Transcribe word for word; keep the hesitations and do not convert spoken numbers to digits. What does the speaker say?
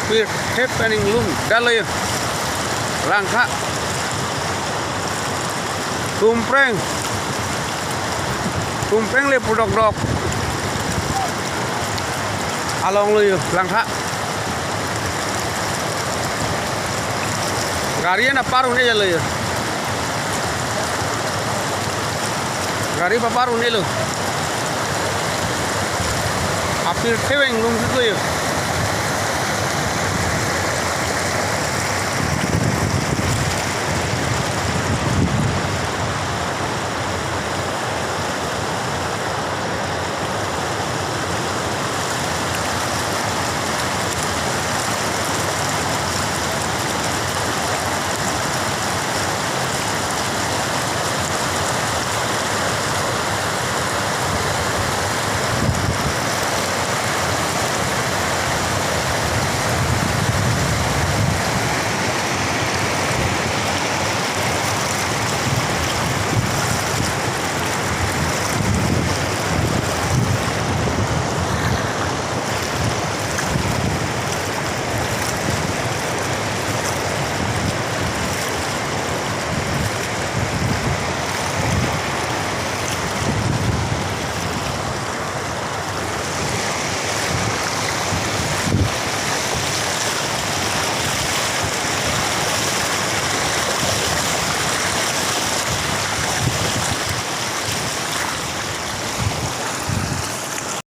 Pirthe pen inglum dalo yo. Langkha. Tumpreng. Tumpreng le pudok dok. Along lo yo, langkha. Gari na par un-e lo yo. Gari papar un-e lo. Apirthe pen inglum si lo yo.